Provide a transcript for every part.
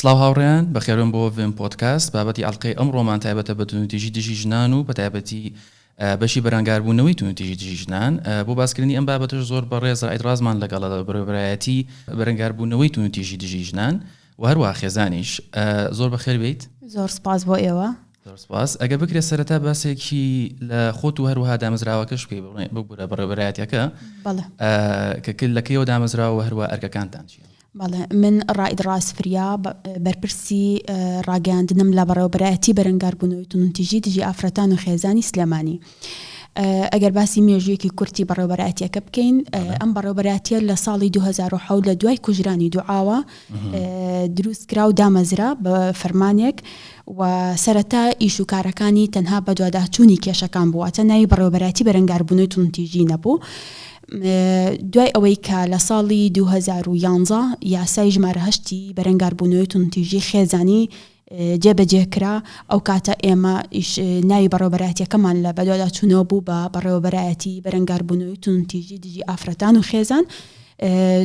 سڵاو هاوڕێیان، بەخێربێن بۆ ڤێم پۆدکاست، بابەتی ئەڵقەی ئەمڕۆمان تایبەتە بە توندوتیژی دژی ژنان و بەتایبەتی بەشی بەرەنگاربوونەوەی توندوتیژی دژی ژنان. بۆ باسکردنی ئەم بابەتەش زۆر بەڕێز ڕائید ڕازمان لەگەڵە لە بەڕێوەبەرایەتی بەرەنگاربوونەوەی توندوتیژی دژی ژنان و هەروەها خێزانیش. زۆر بەخێر بێیت. زۆر سپاس بۆ ئێوە. زۆر سپاس. ئەگەر بکرێت سەرەتا باسێکی لە خۆت و هەروەها دامەزراوەکەش بکەی، ببورە بەڕێوەبەرایەتیەکە. بەڵێ. کە لە کەیەوە دامەزراوە و هەروەها ئەرکەکانتان چییە؟ بەڵێ من ڕائید ڕاز فریا بەرپرسی ڕاگەیاندنم لە بەڕێوەبەرایەتی بەرەنگاربوونەوەی توندوتیژی دژی ئافرەتان و خێزانی سلێمانی. ئەگەر باسی مێژوویەکی کورتی بەڕێوەبەرایەتیەکە بکەین ئەم بەڕێوەبەرایەتیە لە ساڵی 2007 لە دوای کوژرانی دوعاوە دروست کرا و دامەزرا بە فەرمانێک و سەرەتا ئیش و کارەکانی تەنها بەدواداچوونی کێشەکان بوو واتە ناوی بەڕێوەبەرایەتی بەرەنگاربوونەوەی توندوتیژی نەبوو. دوای ئەوەی کە لە ساڵی 2011 یاسای ژمارە هەشتی بەرەنگاربوونەوەی توندوتیژی خێزانی جێبەجێ کرا، ئەو کاتە ئێمە ناوی بەڕێوەبەرایەتیەکەمان لە بەدواداچوونەوە بوو بە بەڕێوەبەرایەتی بەرەنگاربوونەوەی توندوتیژی دژی ئافرەتان و خێزان.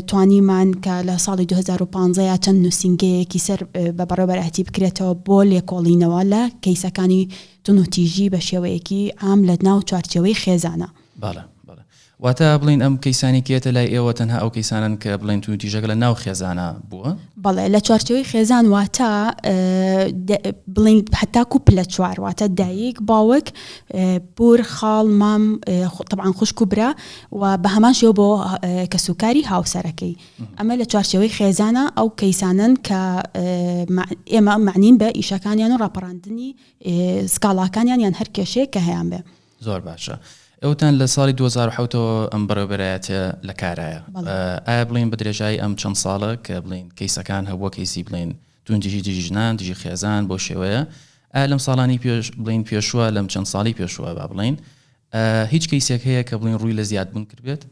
توانیمان کە لە ساڵی 2015 یا چەند نووسینگەیەکی سەر بە بەڕێوەبەرایەتی بکرێتەوە بۆ لێکۆڵینەوە لە کەیسەکانی توندوتیژی بە شێوەیەکی عام لە ناو چوارچێوەی خێزانە. بەڵێ بەڵێ واتە بڵێین ئەم کەیسانەی کە یەتە لای ئێوە تەنها ئەو کەیسانەن کە بڵێن توندوتیژەکە لە ناو خێزانا بووە؟ بەڵێ لە چوارچێوەی خێزان واتە بڵێین هەتاکوو پلە چوار واتە دایک باوک پور خاڵ مام تەبعەن خوشک و برا و بە هەمان شێوە بۆ کەسوکاری هاوسەرەکەی ئەمە لە چوارچێوەی خێزانە ئەو کەیسانەن کە ئێمە مەعنین بە ئیشەکانیان و ڕاپەڕاندنی سکاڵاکانیان یان هەر کێشەیەک کە هەیان بێ. زۆر باشە ئێوەتان لە ساڵی 2007 ەوە ئەم بەڕێوەبەرایەتیە لە کارایە ئایا بڵێن بە درێژایی ئەم چەند ساڵە کە بڵێن کەیسەکان هەبووە کەیسی بڵێن توندتیژی دژی ژنان دژی خێزان بۆ شێوەیە ئایا لەم ساڵانی پێش بڵێن پێشووە لەم چەند ساڵی پێشووە با بڵێن هیچ کەیسێک هەیە کە بڵێن ڕووی لە زیادبوون کردبێت؟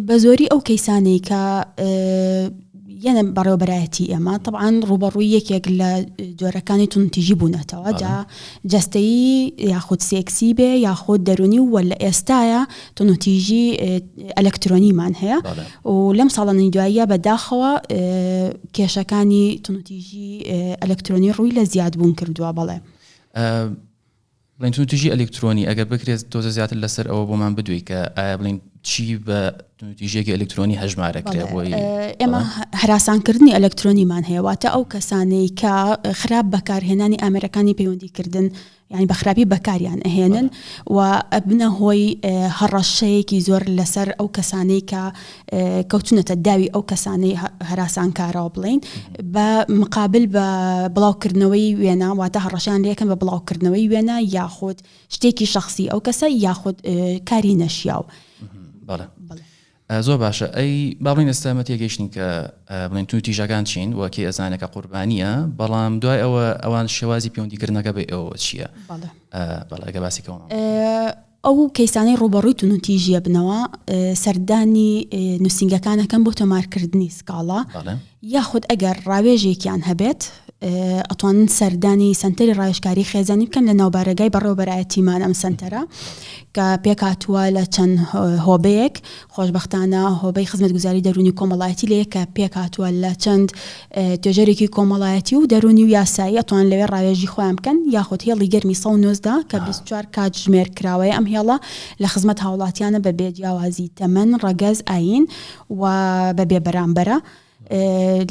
بە زۆری ئەو کەیسانەی کە یەنە بەڕێوەبەرایەتی ئێمە طبعاان ڕوبەڕووی یەکێک لە جۆرەکانی توندتیژی بوونەتەوە جا جەستەیی یاخود سێکسی بێ یاخود دەرونی و لە ئێستاە توندتیژی ئەلکترۆنیمان هەیە و لەم ساڵانی دواییە بەداخەوە کێشەکانی توندتیژی ئەلکترۆنی ڕووی لە زیادبوون کردووە بەڵێ. بڵێن توندوتیژی ئەلکترۆنی ئەگەر بکرێت تۆزە زیاتر لەسەر ئەوە بۆمان بدوێی کە ئایا بڵێن چی بە توندوتیژیەکی ئەلکترۆنی هەژمارە کرێ بۆی ئێمە هەراسانکردنی ئەلکترۆنیمان هەیە واتە ئەو کەسانەی کە خراپ بەکارهێنانی ئامێرەکانی پەیوەندیکردن یعنی بە خراپی بەکاریان ئەهێنن و ئەبنە هۆی هەڕەشەیەکی زۆر لەسەر ئەو کەسانەی کە کەوتونەتە داوی ئەو کەسانەی هەراسانکارەوە بڵێین بە مقابل بە بڵاوکردنەوەی وێنە واتە هەڕەشان لەکەن بە بڵاوکردنەوەی وێنە یاخود شتێکی شخصی ئەو کەسە یاخود کاری نەشیاو. بەڵێ زۆر باشە ئەی با بڵێین ئێستا ئەمە تێگەیشتین کە بڵێن توندوتیژەکان چین و کێ ئەزانێ کە قوربانییە بەڵام دوای ئەوە ئەوان شێوازی پەیوەندیکردنەکە بە ئێوەوە چییە؟ بەڵێ ئەگەر باسی کەوە. ئەو کەیسانەی ڕووبەڕووی توندوتیژی ئەبنەوە سەردانی نووسینگەکان ئەکەن بۆ تۆمارکردنی سکاڵا یاخود ئەگەر ڕاوێژێکیان هەبێت ئەتوانن سەردانی سەنتەری ڕاوێژکاری خێزانی بکەن لە ناوبارەگای بەڕێوەبەرایەتیمان ئەم سەنتەرە کە پێکهاتووە لە چەند هۆبەیەک خۆشبەختانە هۆبەی خزمەتگوزاری دەروونی کۆمەڵایەتی لێیە کە پێکهاتووە لە چەند توێژەرێکی کۆمەڵایەتی و دەروونی و یاسایی ئەتوانن لەوێ ڕاوێژی خۆیان بکەن یاخود هێڵی گەرمی 119 کە 24 کاتژمێر کراوەیە ئەم هێڵە لە خزمەت هاوڵاتیانە بە بێ جیاوازی تەمەن، ڕەگەز، ئایین و بە بێ بەرامبەرە.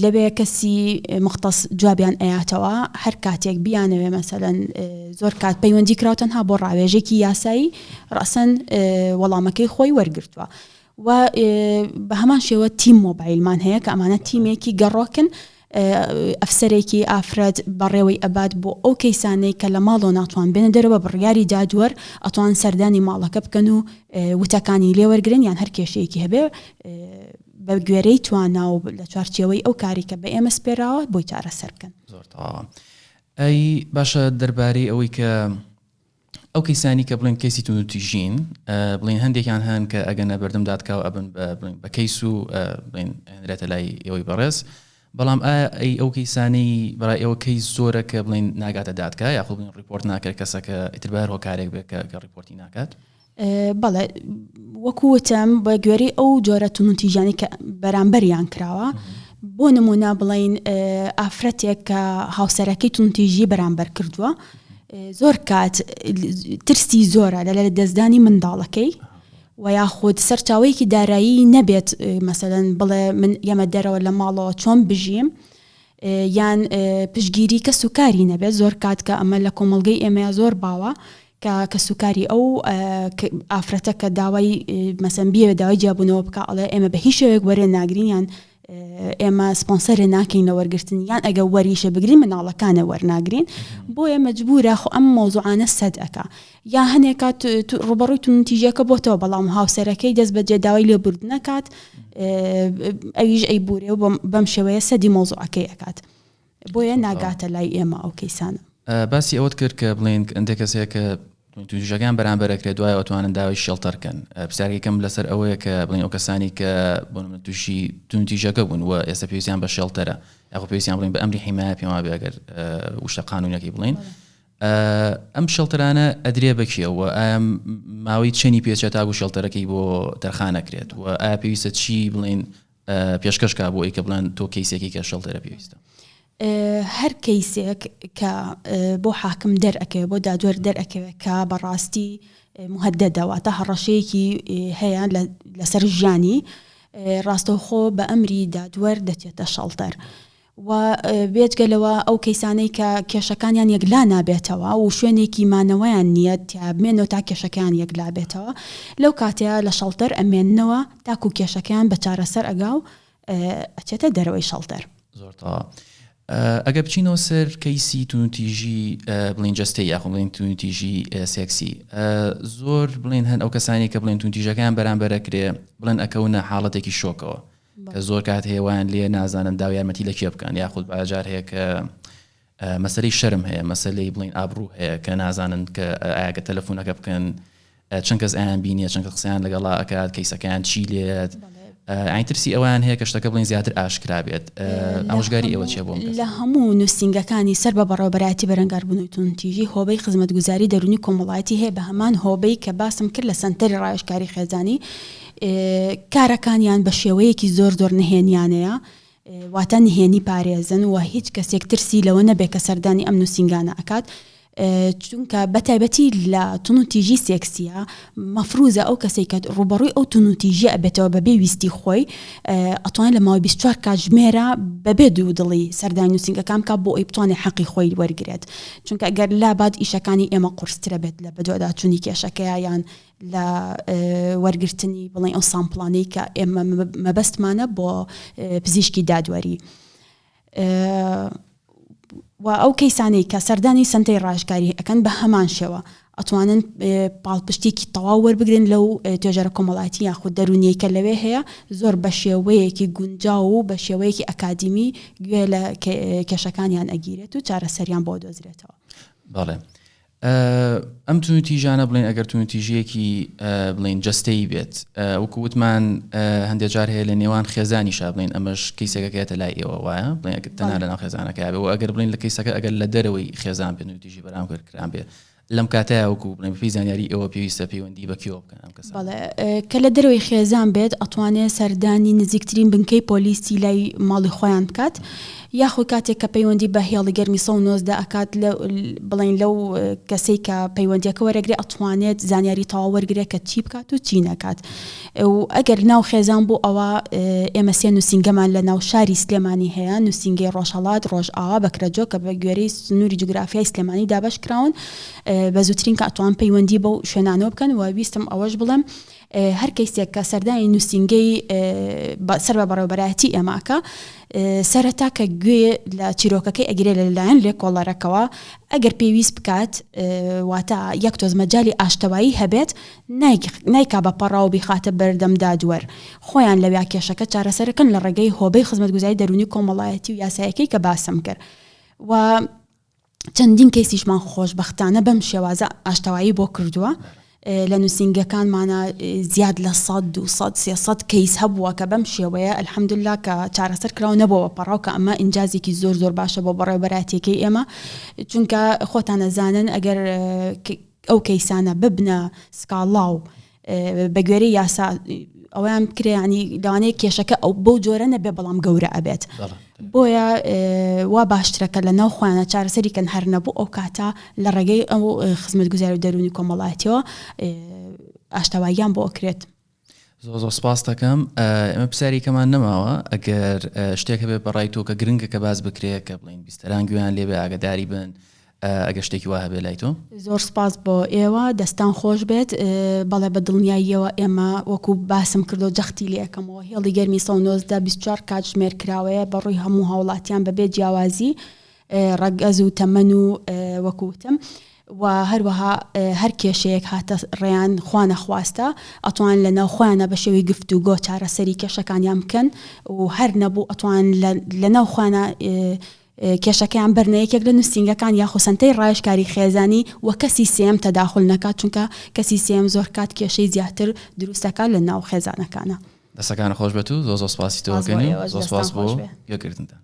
لەوێ کەسی مختص جوابیان ئەیاتەوە هەر کاتێک بیانەوێ مەسەلەن زۆر کات پەیوەندی کراوە تەنها بۆ ڕاوێژێکی یاسایی ڕەسەن وەڵامەکەی خۆی وەرگرتووە و بە هەمان شێوە تیم مۆبایلمان هەیە کە ئەمانە تیمێکی گەڕۆکن ئەفسەرێکی ئافرەت بەڕێوەی ئەبات بۆ ئەو کەیسانەی کە لە ماڵەوە ناتوان بێنە دەرەوە بڕیاری دادوەر ئەتوان سەردانی ماڵەکە بکەن و وتەکانی لێوەرگن یان هەر کێشەیەکی هەبێ بە گوێرەی توانا و لە چوارچێوەی ئەو کاری کە بە ئێمە سپێراوە بۆی چارەسەر بکەن. زۆر تەواوە. ئەی باشە دەربارەی ئەوەی کە ئەو کەیسانی کە بڵێن کەیسی توندوتیژین بڵێن هەندێکیان هەن کە ئەگەنە بەردەم دادگا و ئەبن بە بڵێن بە کەیس و بڵێن ئەنرێتە لای ئێوەی بەڕێز بەڵام ئایا ئەی ئەو کەیسانەی بەڕای ئێوە کەیس زۆرە کە بڵێن ناگاتە دادگا یاخود بڵێن ڕیپۆرت ناکرێت کەسەکە ئیتر بە هەر هۆکارێک بێت کە ڕیپۆرتی ناکات؟ بەڵێ وەکو وتم بە گوێرەی ئەو جۆرە توندوتیژیانەی کە بەرامبەریان کراوە بۆ نمونە بڵین ئافرەتێک کە هاوسەرەکەی توندتیژی بەرامبەر کردووە زۆر کات ترسی زۆرە لە لە دەستدانی منداڵەکەی و یاخود سەرچاوەیەکی دارایی نەبێت مەسەلەن بڵێ من یەمە دەرەوە لە ماڵەوە چۆن بژیم یان پشگیری کەس و کاری نەبێت زۆر کات کە ئەمە لە کۆمەڵگەی ئێمەیە زۆر باوە کە کەسوکاری ئەو ئافرەتە کە داوای مەسەن بیەوێت داوای جیابوونەوە بکە ئەڵێ ئێمە بە هیچ شێوەیەک وەرێ ناگرین یان ئێمە سپۆنسەرێ ناکەین لە وەرگرتن یان ئەگە وەریشە بگرین مناڵەکانە وەرناگرین بۆیە مەجبورە خۆ ئەم مەوزوعانە سەد ئەکا یا هەنێک کات ڕوبەڕووی توندوتیژیەکە بۆتەوە بەڵام هاوسەرەکەی دەست بەجێ داوای لێبوردن ئەکات ئەویش ئەیبورێ و بەم شێوەیە سەدی مەوزوعەکەی ئەکات بۆیە ناگاتە لای ئێمە ئەو کەیسانە. باسی ئەوەت کرد کە بڵێن هەندێک کەس هەیە کە توندوتیژەکان بەرامبەر ئەکرێت دوای ئەتوانن داوای شێڵتەر کەن پرسیارێکم لەسەر ئەوەیە کە بڵێن ئەو کەسانی کە بۆ نمونە تووشی توندوتیژەکە بوون و ئێستا پێویستیان بە شێڵتەرە یاخۆ پێویستیان بڵێن بە ئەمری حیمایە پێم وابێ ئەگەر وشە قانونەکەی بڵێن ئەم شێڵتەرانە ئەدرێ بە کێ و ئایا ماوەی چەنی پێچێت تاکو شێڵتەرەکەی بۆ تەرخان ئەکرێت و ئایا پێویستە چی بڵێن پێشکەش کا بۆ ئەوی کە بڵێن تۆ کەیسێکی کە شێڵتەرە پێویستە؟ هەر کەیسێک کە بۆ حاکم دەرئەکەوێت بۆ دادوەر دەرئەکەوێت کە بەڕاستی مهددە واتە هەڕەشەیەکی هەیە لەسەر ژیانی ڕاستەوخۆ بە ئەمری دادوەر دەچێتە شەڵتەر. و بێجگە لەوە ئەو کەیسانەی کە کێشەکانیان یەکلا نابێتەوە و شوێنێکی مانەوەیان نییە تیا بمێنەوە تا کێشەکەیان یەکلا بێتەوە لەو کاتەیە لە شەڵتەر ئەمێننەوە تاکو کێشەکەیان بە چارەسەر ئەگا و ئەچێتە دەرەوەی شەڵتەر. زۆر تەواو. ئەگەر بچینەوە سەر کەیسی توندوتیژی بڵێین جەستەیی یاخۆ بڵێین توندوتیژی سێکسی زۆر بڵێن هەن ئەو کەسانی کە بڵێن توندوتیژەکەیان بەرامبەر ئەکرێ بڵێن ئەکەونە حاڵەتێکی شۆکەوە کە زۆر کات هەیە وایان لێ نازانن داو یارمەتی لە کێ بکەن یاخود باجار هەیە کە مەسەلەی شەرم هەیە مەسەلەی بڵین ئابڕوو هەیە کە نازانن کە ئاگە تەلەفۆنەکە بکەن چەند کەس ئەیان بینیە چەند کەس قسەیان لەگەڵا ئەکات کەیسەکەیان چی لێت ئاین ترسی ئەویان هەیە کە شتەکە بڵین زیاتر ئاشکرا بێت ئامۆژگاری ئێوە چیە بۆ لە هەموو نووسینگەکانی سەر بە بەڕێوەبەرایەتی بەرەنگاربوونەوەی توندوتیژی هۆبەی خزمەتگوزاری دەروونی کۆمەڵایەتی هەیە بە هەمان هۆبەی کە باسم کرد لە سەنتەری ڕاوێژکاری خێزانی کارەکانیان بە شێوەیەکی زۆر زۆر نهێنیانەیە واتە نهێنی پارێزن و هیچ کەسێک ترسی لەوە نەبێت کە سەردانی ئەم نووسینگانە ئەکات چونکە بە تایبەتی لە تونوتیژی سێکسیە مەفروزە ئەو کەسێک کە ڕوبەڕووی ئەو تونوتیژیە ئەبێتەوە بەبێ ویستی خۆی ئەتوانێت لە ماوەی 24 کاتژمێرە بەبێ دوو دڵی سەردانی نووسینگەکان بکات بۆ ئەوی بتوانێت حەقی خۆی وەرگێت چونکە ئەگەر لابات ئیشەکانی ئێمە قورسترە بێت لە بەدواداچوونی کێشەکەیە یان لە وەرگرتنی بڵێن ئەو سامپڵانەی کە ئێمە مەبەستمانە بۆ پزیشکی دادوەری و ئەو کەیسانەی کە سەردانی سنتەی ڕاژکاری ئەەکەن بە هەمان شێوە ئەتوانن پاڵپشتێکی تەواو وەربگرن لەو توێژەرە کۆمەڵایەتی یاخود دەرونیەی کە لەوێ هەیە زۆر بە شێوەیەکی گونجاو و بە شێوەیەکی ئەکادیمی گوێ لە کێشەکانیان ئەگیرێت و چارەسەریان بۆ دۆزرێتەوە. بەڵێ ئەم توندوتیژانە بڵێن ئەگەر توندوتیژیەکی بڵێن جەستەیی بێت وەکو وتمان هەندێک جار هەیە لە نێوان خێزانیشا بڵێن ئەمەش کەیسەکە کێتە لای ئێوە وایە بڵێن ئەگەر تەنها لە ناو خێزانەکە بێ و ئەگەر بڵێن لە کەیسەکە ئەگەر لە دەرەوەی خێزان بێت توندوتیژی بەرامبەر کران بێ لەم کاتەیە وەکو بڵێن بەپێی زانیاری ئێوە پێویستە پەیوەندی بە کێوە بکەن ئەم کەسانە؟ بەڵێ کە لە دەرەوەی خێزان بێت ئەتوانێ سەردانی نزیکترین بنکەی پۆلیسی لای ماڵی خۆیان بکات یاخود کاتێک کە پەیوەندی بە هێڵی گەرمی 119 ئەکات لە بڵێین لەو کەسەی کە پەیوەندیەکە وەرەگرێ ئەتوانێت زانیاری تەواو وەرگرێت کە چی بکات و چی نەکات و ئەگەر ناو خێزان بوو ئەوە ئێمە سێ نووسینگەمان لە ناو شاری سلێمانی هەیە نووسینگەی ڕۆژهەڵات ڕۆژئاوا بەکرەجۆ کە بە گوێرەی سنووری جوگرافیای سلێمانی دابەش کراون بە زووترین کات توان پەیوەندی بەو شوێنانەوە بکەن و ویستم ئەوەش بڵێم هەر کەیسێک کە سەردانی نووسینگەی سەر بە بەڕێوەبەرایەتی ئێمە ئەکا سەرەتا کە گوێ لە چیرۆکەکەی ئەگرێ لەلایەن لێکۆڵەرەکەوە ئەگەر پێویست بکات واتە یەک تۆز مەجالی ئاشتەوایی هەبێت نایکا بە پەڕاو بیخاتە بەردەم دادوەر خۆیان لەویا کێشەکە چارەسەرەکەن لە ڕێگەی هۆبەی خزمەتگوزاری دەروونی کۆمەڵایەتی و یاسایەکەی کە باسم کرد و چەندین کەیسیشمان خۆشبەختانە بەم شێوازە ئاشتەوایی بۆ کردووە لە نووسینگەکانمانە زیاد لە 100 200 300 کەیس هەبووە کە بەم شێوەیە الحمدلله کە چارەسەر کراوە نەبووە پەڕاو کە ئەمە ئینجازێکی زۆر زۆر باشە بۆ بەڕێوەبەرایەتیەکەی ئێمە چونکە خۆتان ئەزانن ئەگەر ئەو کەیسانە ببنە سکاڵا و بە گوێرەی یاسا ئەویان بکرێ ینی لەوانەیە کێشەکە ئەو بەو جۆرە نەبێ بەڵام گەورە ئەبێت بۆیە وا باشترە کە لە ناو خۆیانە چارەسەری کەن هەر نەبوو ئەو کاتە لە ڕێگەی ئەو خزمەتگوزاری و دەروونی کۆمەڵایەتیەوە ئاشتەواییان بۆ ئەکرێت. زۆر زۆر سپاست دەکەم ئێمە پرسیارێکەمان نەماوە ئەگەر شتێک هەبێ بەڕای تۆ کە گرنگە کە باس بکرێ کە بڵین بیستەران گوێیان لێبێ ئاگداری بن ئەگەر شتێکی وا هەبێ لای تۆ. زۆر سپاس بۆ ئێوە دەستان خۆش بێت بەڵێ بە دڵنیاییەوە ئێمە وەکو باسم کردو جەختی لێ ئەکەمەوە هێڵی گەرمی 119 24 کاتژمێر کراوەیە بە ڕووی هەموو هاوڵاتیان بەبێ جیاوازی ڕەگەز و تەمەن و وەکو وتم و هەروەها هەر کێشەیەک هاتە ڕێیان خوا نەخواستە ئەتوان لە ناو خۆیانە بە شێوەی گفتوگۆ چارەسەری کێشەکانیان بکەن و هەر نەبوو ئەتوان لە ناو خۆیانە کێشەکەیان بەرنە یەکێک لە نووسینگەکان یاخۆ سەنتەری ڕاوێژکاری خێزانی و کەسی سێیەم تەداخول نەکات چونکە کەسی سێیەم زۆر کات کێشەی زیاتر دروست دەکات لە ناو خێزانەکانا. دەستەکانت خۆش بێت و زۆر زۆر سپاسی تۆ سپاس بۆ ئەکەین و ئێوەش زۆر سپاس دەستان بۆ خۆش بێ. گوێگرتنتان.